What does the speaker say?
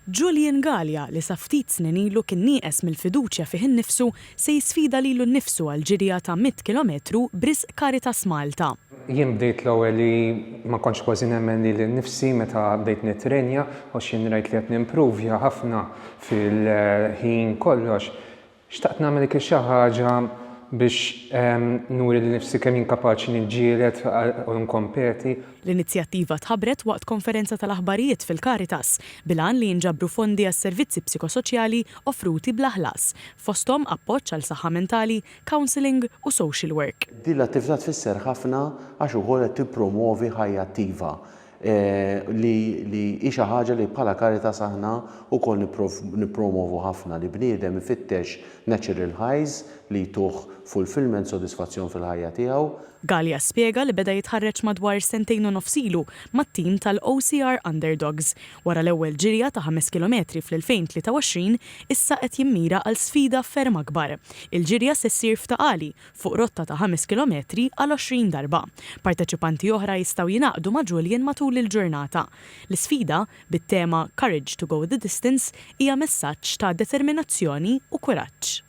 Julian Galea, li sa ftit snin ilu kien nieqes mill-fiduċja fih innifsu, se jisfida lilu nnifsu għal ġirja ta' 100 kilometru b'risq Caritas Malta. Jien bdejt l-ewwel li ma kontx kważi nemmen lili nnifsi meta bdejt nittrenja għax jien rajt li qed nimpruvja ħafna fil-ħin kollox. Xtaqt nagħmel dik xi ħaġa biex nuri lili nnifsi kemm jien kapaċi niġġieled u nkompeti. L-inizjattiva tħabbret waqt konferenza tal-aħbarijiet fil-Caritas, bil-għan li jinġabru fondi għas-servizzi psikosoċjali offruti bla ħlas, fosthom appoġġ għal saħħa mentali, counselling u social work. Din l-attività tfisser ħafna għax ukoll qed tippromwovi ħajja attiva li li hi xi ħaġa li bħala Caritas aħna wkoll nippromovu ħafna li bniedem ifittex natural highs li jtuh fulfilment, sodisfazzjon fil-ħajja tiegħu. Galea spjega li beda jitħarreġ madwar sentejn u nofs ilu mat-tim tal-OCR Underdogs. Wara l-ewwel ġirja ta' ħames kilometri fl-2023, issa qed jimmira għal sfida ferm akbar. Il-ġirja se ssir f'Ta' Qali, fuq rotta ta' ħames kilometri għal 20 darba. Parteċipanti oħra jistgħu jingħaqdu ma' Julian matul il-ġurnata. L-isfida, bit-tema Courage to go the distance, hija messaġġ ta' determinazzjoni u kuraġġ.